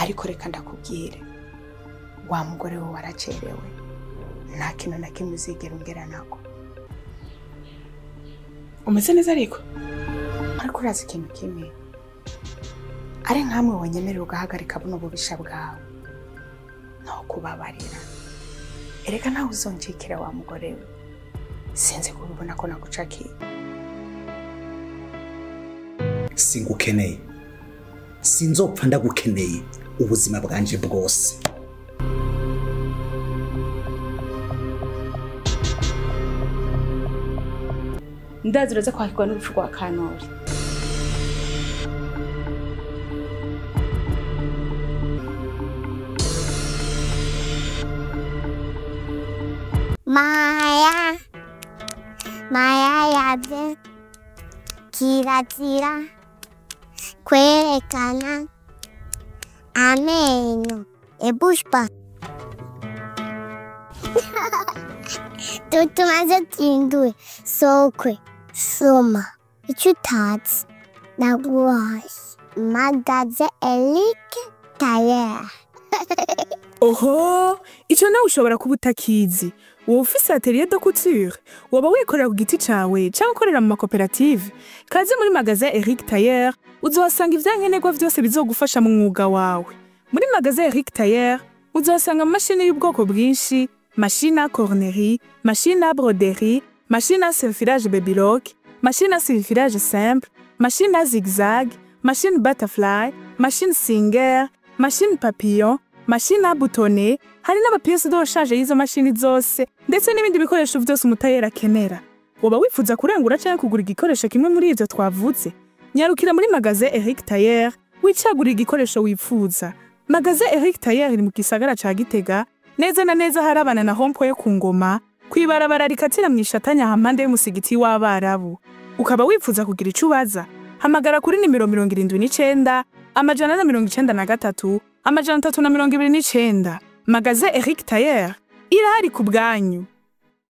Ariko reka ndakubwire, wa mugore we waracerewe, nta kintu na kimwe uzigera ungera nako. Umeze neza ariko? Ariko urazi ikintu kimwe, ari nkamwe wanyemerera ugahagarika buno bubisha bwawe, no kubabarira. Erega nawe uzoncikira wa mugore we, sinzi kubibona ko nagucakiye. Singukeneye, sinzopfa ndagukeneye ubuzima bwanje bwose. Ndazi uraza kwakirwa n'urupfu rwa Kanori. Maya, Maya yabye kirazira kwerekana amenyo ebushpa. Tutumaze tindwe sokwe soma icyo utazi naguhaye magaze Eric Tayer. Oho, ico nawe ushobora kuba utakizi. Wowe ufise atelier de couture, woba wikorera ku giti cawe canke ukorera mu makoperative. Kaze muri magasin Eric Tayer, uzohasanga ivyankenerwa vyose bizogufasha mu mwuga wawe. Muri magasin Eric Tayer, uzohasanga amamashini y'ubwoko bwinshi, machine à cornerie, machine à broderie, machine à surfilage babylock, machine à surfilage simple, machine à zigzag, machine butterfly, machine singer, machine papillon, machine à boutonner, hari n'ama pièces de rechange y'izo mashini zose, ndetse n'ibindi bikoresho vyose umutayeri akenera. Woba wifuza kurangura canke kugura igikoresho kimwe muri ivyo twavuze? Nyarukira muri magasin Eric Tayer, wicagurira igikoresho wifuza. Magasin Eric Tayer iri mu gisagara ca Gitega, neza na neza harabana na rond-point yo ku Ngoma, kw'ibarabara rikatira mw'ishatanya hampande y'umusigiti w'Abarabu. Ukaba wifuza kugira ico ubaza, hamagara kuri nimero 79 493 329. Magasin Eric Tayer irahari ku bwanyu.